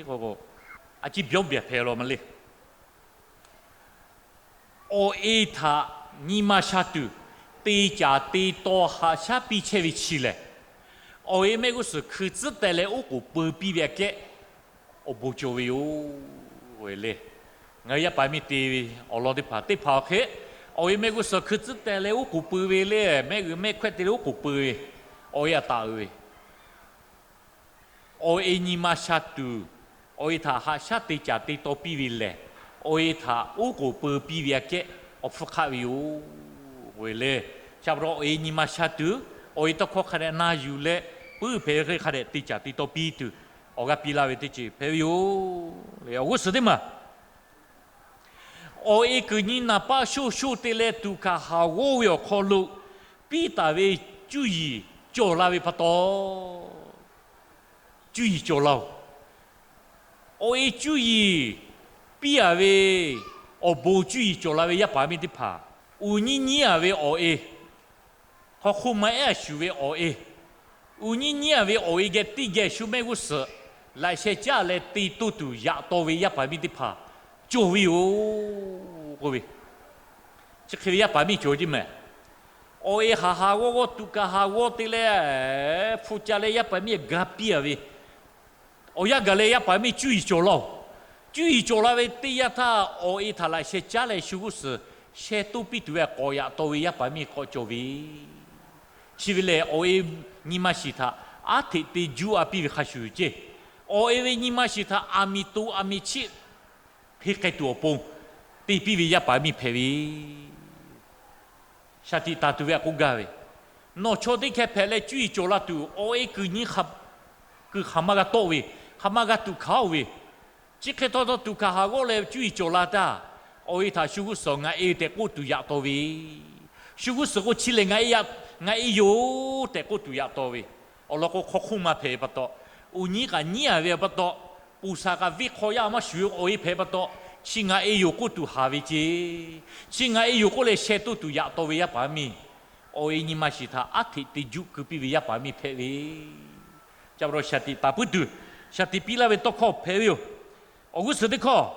k'o, a ciˉ byawˇ byaˬ hpehꞈ law ma le. Awˬ e htaꞈ nyi ma sha tuˬ te caˍ te taw haꞈ shaˉ piˇ chehˇ ve chi lehˬ, awˬ e mehˆ g'uˇ suhˍ hkui tcuhˉ teh leh oˉ k'oˍ pui piˇ ve aꞈ kehˉ awˬ bon cawˬ ve yoˬ le. Ngaˬ hui yaˇ paˍ miˇ te ve awˬ lawn teˇ hpaˍ teˇ hpaˍ awˬ hk'e, awˬ e mehˆ g'uˇ suhˍ hkui tcuhˉ teh leh oˉ k'oˍ pui ve le, mehˆ g'uiˬ mehˆ hkawehˇ te leh oˉ k'oˍ pui ve, awˬ e aꞈ taˍ uiˍ ve awˬ e nyi ma sha tuˬ, awˬ e htaꞈ haꞈ shaˉ te caˍ te taw piˇ ve lehˬ, awˬ e htaꞈ oˉ k'oˍ pui piˇ ve aꞈ kehˉ awˬ hpfuhˇ hk'aˆ ve yoˬ le. Chi pa taw awˬ e nyi ma sha tuˬ, awˬ e tawˇ hkawˇ hk'a dehꞈ na yuˬ leh, puiˉ hpehꞈ ve hk'e hk'a dehꞈ te caˍ te taw piˇ tuˬ, awˬ g'aˇ piˇ laˇ ve teˇ ceuˬ hpehꞈ ve yoˬ le. Awˬ g'uˇ suhˍ teˇ maˬ, awˬ e kuiˬ nyi naˍ paˆ shoˇ shoˇ te leh tuꞈ kaˍ haˍ g'awˇ ve awˬ hk'aw lo piˇ taˍ ve cuˇ yiˍ cawˬ la ve pa taw, cuˇ yiˍ cawˬ la-oˬ. Awˬ e cuˇ yiˍ piˇ-a ve awˬ bon cuˇ yiˍ cawˬ la ve yaˇ paˍ miˇ teˇ hpaˍ, uiˍ nyiˇ nyiˇ-a ve awˬ e, hk'aw hk'oˆ ma ehˉ a shuˍ ve awˬ e, uiˍ nyiˇ nyiˇ-a ve awˬ e geh teˇ geh shu mehˆ g'uˇ suhˍ laꞈ sheh caˉ leh te toˇ tuˬ yaꞈ taw ve yaˇ paˍ miˇ teˇ hpaˍ cawˬ ve yoˬ k'oˆ ve, chi hk'e ve yaˇ paˍ miˇ cawˬ ve ceˇ mehˍ. Awˬ e haˍ haˍ g'awˇ g'awˇ tuꞈ kaˍ haˍ g'awˇ te leh, hpu ca leh yaˇ paˍ miˇ ga piˇ-a ve, awˬ yanˇ gaˬ leh yaˇ paˍ miˇ cuˇ yiˍ cawˬ la-oˬ. Cuˇ yiˍ cawˬ la ve teˇ yanˇ htaˇ, awˬ e htaꞈ laꞈ sheh caˉ leh shu g'uˇ suhˍ sheh toˇ piˇ tuˬ ve k'awꞈ yaꞈ taw ve yaˇ paˍ miˇ k'awꞈ cawˬ ve, chi ve lehˬ awˬ e nyi ma shiˍ htaꞈ aˉ hteꞈ te juˇ a piˇ ve hk'a shuˍ ceˇ. Awˬ e ve nyi ma shiˍ htaꞈ aˬ miˍ to aˬ miˍ chiˆ hk'e k'ai tuˬ awˬ pon te piˇ ve yaˇ paˍ miˇ hpehꞈ ve shaˍ tiꞈ taˍ tuˬ ve a k'oˆ gaˇ ve, nawˬ chaw teˇ hkeh hpehꞈ leh cuˇ yiˍ cawˬ la tuˬ, awˬ e kuiˬ nyi kuiˬ hk'aˬ ma g'a tawˆ ve, hk'aˬ ma g'a tuꞈ hkanˍ-oˬ ve, chi hk'e htawˇ htawˇ tuꞈ hkanˍ haˍ g'awˇ leh cuˇ yiˍ cawˬ la htaˇ, awˬ e htaꞈ shu g'uˇ suhˍ ngaˬ e tehꞈ k'oˆ tuˬ yaꞈ taw ve, shu g'uˇ suhˍ k'o chi lehˬ ngaˬ e yoˬ tehꞈ k'oˆ tuˬ yaꞈ taw ve, awˬ lawn k'o hk'aw hk'oˆ ma hpehꞈ ve pa taw, uˬ nyiˉ kaꞈ nyiˉ a ve pa taw, poˬ shaˍ kaꞈ venˇ hk'aw yaˇ maˇ shuˍ ve awˬ e hpehꞈ pa taw, chi ngaˬ e yoˬ k'oˆ tuˬ haˍ ve ceˇ. Chi ngaˬ e yoˬ k'oˆ leh sheh toˇ tuˬ yaꞈ taw ve yaˇ paˍ miˇ, awˬ e nyi ma shiˍ htaꞈ aˉ hteꞈ te juˇ keu piˇ ve yaˇ paˍ miˇ hpehꞈ ve. Chi pa taw shaˍ tiꞈ taˍ puiˉ tuˬ, shaˍ tiꞈ piˇ laˇ ve tawˇ hkawˇ hpehꞈ ve yoˬ. Awˬ g'uˇ suhˍ teˇ hkawˇ,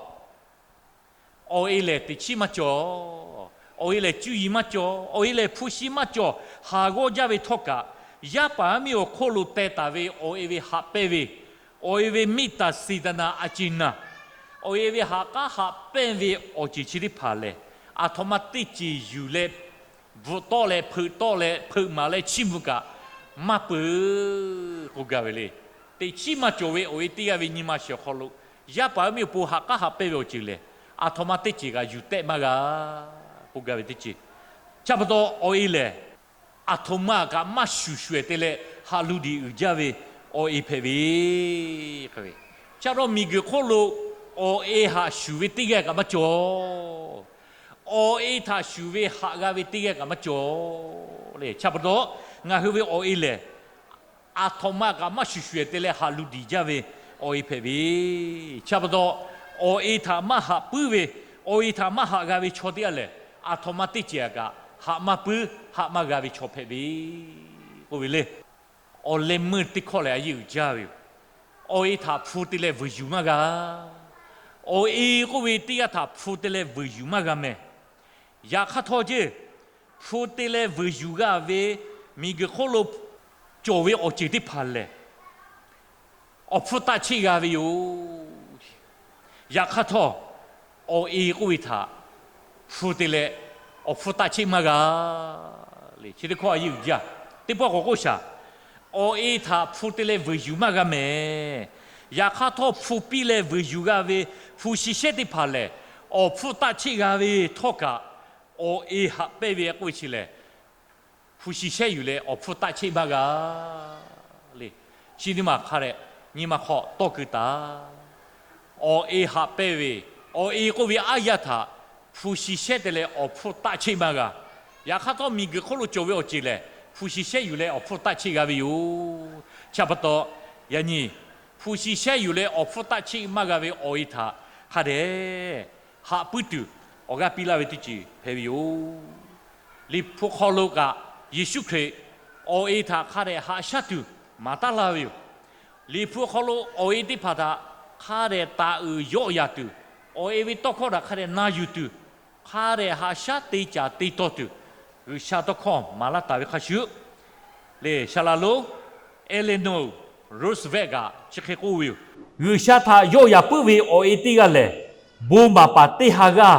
awˬ e lehˬ teꞈ chiˉ maˇ cawˬ. Awˬ e lehˬ cuˇ yiˍ maˇ cawˬ. Awˬ e lehˬ hpu shi maˇ cawˬ. Haˍ g'awˇ jaˇ ve htawˇ kaꞈ, yaˇ paˍ miˇ awˬ hk'oˆ lo teh taˍ ve awˬ e ve haꞈ pehnˇ ve, awˬ e ve miˆ taˍ siˍ taˍ naˍ a ciˍ naˍ, awˬ e ve haꞈ k'aˉ haꞈ pehnˇ ve awˬ ceuˬ chi teˇ hpaˍ lehˬ, aˬ htoꞈ ma teˇ ceuˬ yuˬ leh bvuhꞈ tawˆ leh hpeuꞈ tawˆ leh hpeuꞈ maˍ leh chiˇ mvuh kaꞈ maˇ peuˬ k'oˆ gaˇ ve le. Teꞈ chiˉ maˇ cawˬ ve awˬ e teˇ g'aˇ ve nyi ma shiˍ awˬ hk'aw lo, yaˇ paˍ miˇ awˬ pon haꞈ k'aˉ haꞈ pehnˇ ve awˬ ceuˬ lehˬ, aˬ htoꞈ ma teˇ ceuˬ kaꞈ yuˬ tehˆ maˇ g'a k'oˆ gaˇ ve teˇ ceuˬ. Chi pa taw awˬ e lehˬ, aˬ htoꞈ ma kaꞈ maˇ shuˍ shuˍ-ehˍ te leh haꞈ lu diˬ uiˍ jaˇ ve awˬ e hpehꞈ ve. Chi pa taw miˬ guiˬ hk'oˆ lo awˬ e haꞈ shuˍ ve teˇ g'aˇ kaꞈ maˇ cawˬ. Awˬ e htaꞈ shuˍ ve haꞈ g'a ve teˇ g'aˇ kaꞈ maˇ cawˬ le. Chi pa taw ngaˬ hui ve awˬ e lehˬ, aˬ htoꞈ ma kaꞈ maˇ shuˍ shuˍ-ehˍ te leh haꞈ lu diˬ jaˇ ve awˬ e hpehꞈ ve. Chi pa taw awˬ e htaꞈ maˇ haꞈ puiˉ ve, awˬ e htaꞈ maˇ haꞈ g'a ve chaw teˇ g'aˇ lehˬ, aˬ htoꞈ ma teˇ ceuˬ kaꞈ haꞈ maˇ puiˉ haꞈ maˇ g'a ve chaw hpehꞈ ve k'oˆ ve le. Awˬ leh meuˇ teˇ hkawˇ lehˬ a yeˇ uiˍ jaˇ ve yoˬ. Awˬ e htaꞈ hpu te leh vuiˬ yuˬ maˇ g'a. Awˬ e k'oˆ ve teˇ g'aˇ htaꞈ hpu te leh vuiˬ yuˬ maˇ g'a mehˍ. Yaꞈ hk'aˇ htawˇ ceˇ, hpu te leh vuiˬ yuˬ g'a ve miˬ guiˬ hk'oˆ lo cawˬ ve awˬ ceuˬ teˇ hpaˍ lehˬ, awˬ hpfuhˇ taˆ cheˆ g'a ve yoˬ. Yaꞈ hk'aˇ htawˇ, awˬ e k'oˆ ve htaꞈ hpu te leh awˬ hpfuhˇ taˆ cheˆ maˇ g'a le. Chi teˇ hkawˇ a yeˇ uiˍ jaˇ. Teˇ pawˆ k'awꞈ k'oˆ shaˍ. Awˬ e htaꞈ hpu te leh vuiˬ yuˬ maˇ g'a mehˍ. Yaꞈ hk'aˇ htawˇ, hpu piˇ leh vuiˬ yuˬ g'a ve hpu shi shehˉ teˇ hpaˍ lehˬ, awˬ hpfuhˇ taˆ cheˆ g'a ve htawˇ kaꞈ, awˬ e haꞈ pehnˇ ve k'oˆ ve chi lehˬ, hpu shi shehˉ yuˬ leh awˬ hpfuhˇ taˆ cheˆ maˇ g'a le. Chi teˇ maˬ hk'a dehꞈ nyi ma hk'aw tawˇ keu taˍ. Awˬ e haꞈ pehnˇ ve, awˬ e k'oˆ ve aˉ yaˇ htaꞈ hpu shi shehˉ te leh awˬ hpfuhˇ taˆ cheˆ maˇ g'a. Yaꞈ hk'aˇ htawˇ, miˬ guiˬ hk'oˆ lo cawˬ ve awˬ ceuˬ lehˬ, hpu shi shehˉ yuˬ leh awˬ hpfuhˇ taˆ cheˆ g'a ve yoˬ. Chi pa taw, yaꞈ nyi hpu shi shehˉ yuˬ leh awˬ hpfuhˇ taˆ cheˆ maˇ g'a ve awˬ e htaꞈ hk'a dehꞈ haꞈ puiˉ tuˬ awˬ g'aˇ piˇ laˇ ve teˇ ceuˬ hpehꞈ ve yoˬ. Liꞈ hpu hk'aw lo kaꞈ, Yeˍsuˆ Hkriꞈ awˬ e htaꞈ hk'a dehꞈ haꞈ shaˉ tuˬ maˍ taˉ laˇ ve yoˬ. Liꞈ hpu hk'aw lo awˬ e teˇ hpaˍ htaꞈ hk'a dehꞈ taˍ uiˍ yawˆ yaˍ tuˬ, awˬ e ve tawˇ hkawˇ htaꞈ hk'a dehꞈ na yuˬ tuˬ, hk'a dehꞈ haꞈ shaˉ te caˍ te taw tuˬ, G'uiˬsha tawˇ hkawˇ maˍ laˇ taˍ ve hk'a shuˍ, le, saˍ laˍ lonˉ Eleanor Roosevelt kaꞈ chi hk'e k'oˆ ve yoˬ. G'uiˬsha htaꞈ yawˆ yaˍ puiˉ ve awˬ e teˇ g'aˇ lehˬ, bon maˍ paˍ teˇ ha g'aˇ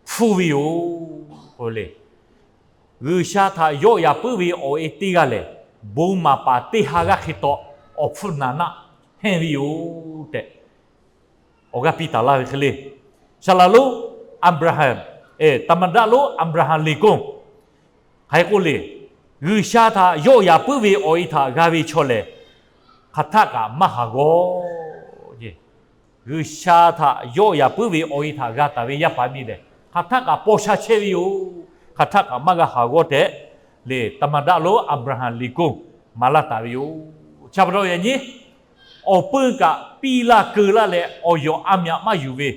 hpfuhˇ ve yoˬ. G'uiˬsha htaꞈ yawˆ yaˍ puiˉ ve awˬ e teˇ g'aˇ lehˬ, bon maˍ paˍ teˇ ha g'aˇ hk'e taw awˬ hpfuhˇ naˍ naˆ henˇ ve yoˬ tehꞈ, awˬ g'aˇ piˇ taˍ laˇ ve hk'e le. Saˍ laˍ lonˉ Aˍbraˍhanˍ, taˍ maˍ daꞈ lonˉ Aˍbraˍhanˍ Lincoln hk'aˬ hk'e k'oˆ le. G'uiˬsha htaꞈ yawˆ yaˍ puiˉ ve awˬ e htaꞈ g'a ve chaw lehˬ, hk'aˬ htaˆ kaꞈ maˇ haˍ g'awˇ. G'uiˬsha htaꞈ yawˆ yaˍ puiˉ ve awˬ e htaꞈ g'a taˍ ve yaˇ paˍ miˇ lehˬ, hk'aˬ htaˆ kaꞈ paw sha chehˇ ve yoˬ. Hk'aˬ htaˆ kaꞈ maˇ g'a haˍ g'awˇ tehꞈ le, taˍ maˍ daꞈ lonˉ Aˍbraˍhanˍ Lincoln maˍ laˇ taˍ ve yoˬ. Chi pa taw yaꞈ nyi awˬ peuˇ kaꞈ piˇ laˇ keu laˇ leh awˬ yawˬ a myaꞈ maˇ yuˬ ve,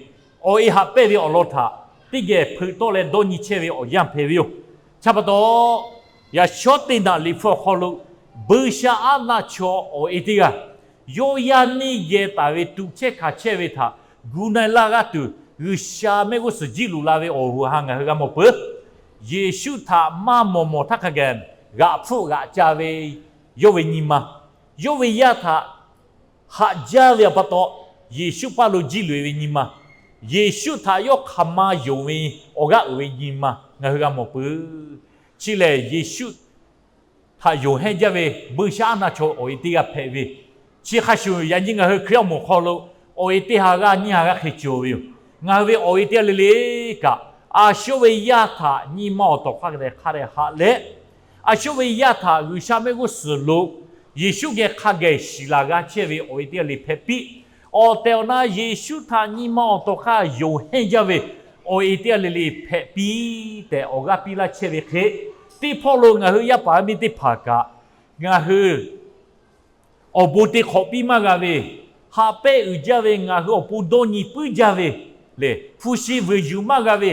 awˬ e haꞈ pehnˇ ve awˬ lawn htaꞈ teˇ geh hpeuꞈ tawˆ leh dawˇ nyi chehˇ ve awˬ yanˇ hpehꞈ ve yoˬ. Chi pa taw, yaꞈ shawˉ teˇ naꞈ Liꞈ hpu awˬ hk'aw lo, buiˇshaˆaˉ naˆ chaw awˬ e teˇ g'aˇ, yawˇ yaˇ neˇ geh taˍ ve tuꞈ chehˇ hkanˍ chehˇ ve htaꞈ gu na-e laˇ g'aˇ tuˬ, G'uiˬsha mehˆ g'uˇ suhˍ jiˇ loꞈ la ve awˬ hoꞈ ha ngaˬ hui g'a mawˬ peuˬ. Yeˍsuˆ htaꞈ maˇ mawˬ mawˬ htaˇ hk'a gaˬ g'aꞈ hpfuhˆ g'aꞈ ca ve yawˇ ve nyi ma, yawˇ ve yaˇ htaꞈ haꞈ jaˇ ve pa taw, Yeˍsuˆ paˇ lo jiˇ loꞈ-e ve nyi ma, Yeˍsuˆ htaꞈ yawˇ hk'aˬ ma yonˍ ve awˬ g'aˇ uiˍ ve nyi ma ngaˬ hui g'a mawˬ peuˬ. Chi lehˬ, Yeˍsuˆ htaꞈ yonˍ hehnˇ jaˇ ve buiˇshaˆaˉnaˆ chaw awˬ e teˇ g'aˇ hpehꞈ ve, chi hk'a shuˍ yaꞈ nyi ngaˬ hui Hkriꞈ awˬ moˍ hk'aw lo awˬ e teˇ ha g'aˇ nyiˇ ha g'aˇ hk'e cawˬ ve yoˬ. Ngaˬ hui ve awˬ e teˇ g'aˇ le le kaꞈ, a shawˉ ve yaˇ htaꞈ nyi ma awˬ tawˍ hk'a dehꞈ hk'a dehꞈ haꞈ leh, a shawˉ ve yaˇ htaꞈ G'uiˬsha mehˆ g'uˇ suhˍ lo Yeˍsuˆ geh hk'a geh shiˍ laˬ g'a chehˇ ve awˬ e teˇ g'aˇ le hpehꞈ piˇ. Awˬ tehˬ awˬ na Yeˍsuˆ htaꞈ nyi ma awˬ tawˍ hk'a yonˍ hehnˇ jaˇ ve awˬ e teˇ g'aˇ le le hpehꞈ piˇ tehꞈ awˬ g'aˇ piˇ laˇ chehˇ ve hk'e, teˇ hpawˇ lo ngaˬ hui yaˇ paˍ yaˇ miˇ teˇ hpaˍ kaꞈ, ngaˬ hui awˬ bon te hk'awꞈ piˇ maˇ g'a ve, haꞈ pehnˇ uiˍ jaˇ ve, ngaˬ hui awˬ pon dawˇ nyi puiˉ jaˇ ve lehˬ, hpu shi vuiˬ yuˬ maˇ g'a ve,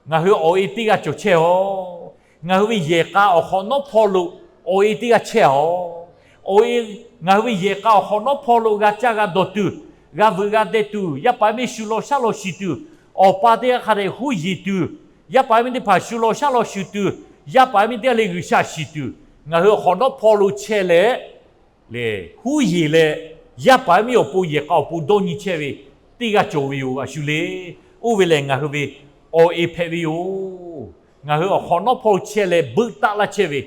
ngaˬ hui awˬ e teˇ g'aˇ cawˬ chehˇ aw. Ngaˬ hui ve yehˬ k'a awˬ hk'awꞈ nawˉ hpawˇ lo awˬ e teˇ g'aˇ chehˇ aw. Awˬ e, ngaˬ hui ve yehˬ k'a awˬ hk'awꞈ nawˉ hpawˇ lo g'a caˇ g'a dawˬ tuˬ, g'a veuꞈ g'a deh tuˬ, yaˇ paˍ yaˇ miˇ shu law shaˉ law shiˍ tuˬ, awˬ pa teˇ g'aˇ hk'a dehꞈ huˉ yeˬ tuˬ, yaˇ paˍ yaˇ miˇ teˇ hpaˍ shu law shaˉ law shiˍ tuˬ, yaˇ paˍ yaˇ miˇ teˇ g'aˇ le G'uiˬsha shiˍ tuˬ, ngaˬ hui awˬ hk'awꞈ nawˉ hpawˇ lo chehˇ leh, lehˬ huˉ yeˬ leh, yaˇ paˍ yaˇ miˇ awˬ pon yehˬ k'a awˬ pon dawˇ nyi chehˇ ve teˇ g'aˇ cawˬ ve yoˬ. A shu le, oˇ ve lehˬ ngaˬ hui ve awˬ e hpehꞈ ve yoˬ. Ngaˬ hui awˬ hk'awꞈ nawˉ hpawˇ chehˇ leh beuꞈ taˆ laˇ chehˇ ve,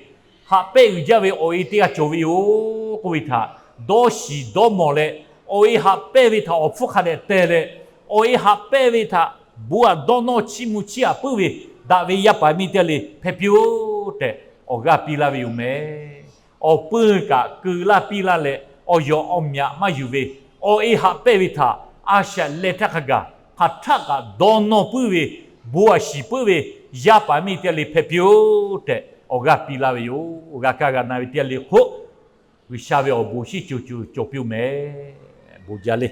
haꞈ pehnˇ uiˍ jaˇ ve awˬ e teˇ g'aˇ cawˬ ve yoˬ k'oˆ ve htaꞈ dawˇ shiˍ dawˇ mawˬ leh, awˬ e haꞈ pehnˇ ve htaꞈ awˬ hpfuhˇ hk'a dehꞈ teh leh, awˬ e haꞈ pehnˇ ve htaꞈ bon aꞈ dawˇ nawˇ chiˇ mvuh chiˇ aꞈ puiˉ ve daꞈ ve yaˇ paˍ yaˇ miˇ teˇ g'aˇ le hpehꞈ piˇ-oˆ tehꞈ awˬ g'aˇ piˇ laˇ ve yoˬ meh. Awˬ pui kaꞈ keu laˇ piˇ laˇ leh, awˬ yawˬ awˬ myaꞈ maˇ yuˬ ve, awˬ e haꞈ pehnˇ ve htaꞈ a shaꞈ leh htaˇ hk'a gaˬ hk'aˬ htaˆ kaꞈ dawˇ nawˇ puiˉ ve, bon aꞈ shiˍ puiˉ ve yaˇ paˍ yaˇ miˇ teˇ g'aˇ le hpehꞈ piˇ-oˆ tehꞈ awˬ g'aˇ piˇ laˇ ve yoˬ. G'a kaˇ g'a na ve teˇ g'aˇ le hk'oˆ, G'uiˬsha ve awˬ bon shinˉ co co cawˬ piˇ-oˆ meh. Bon jaˇ le.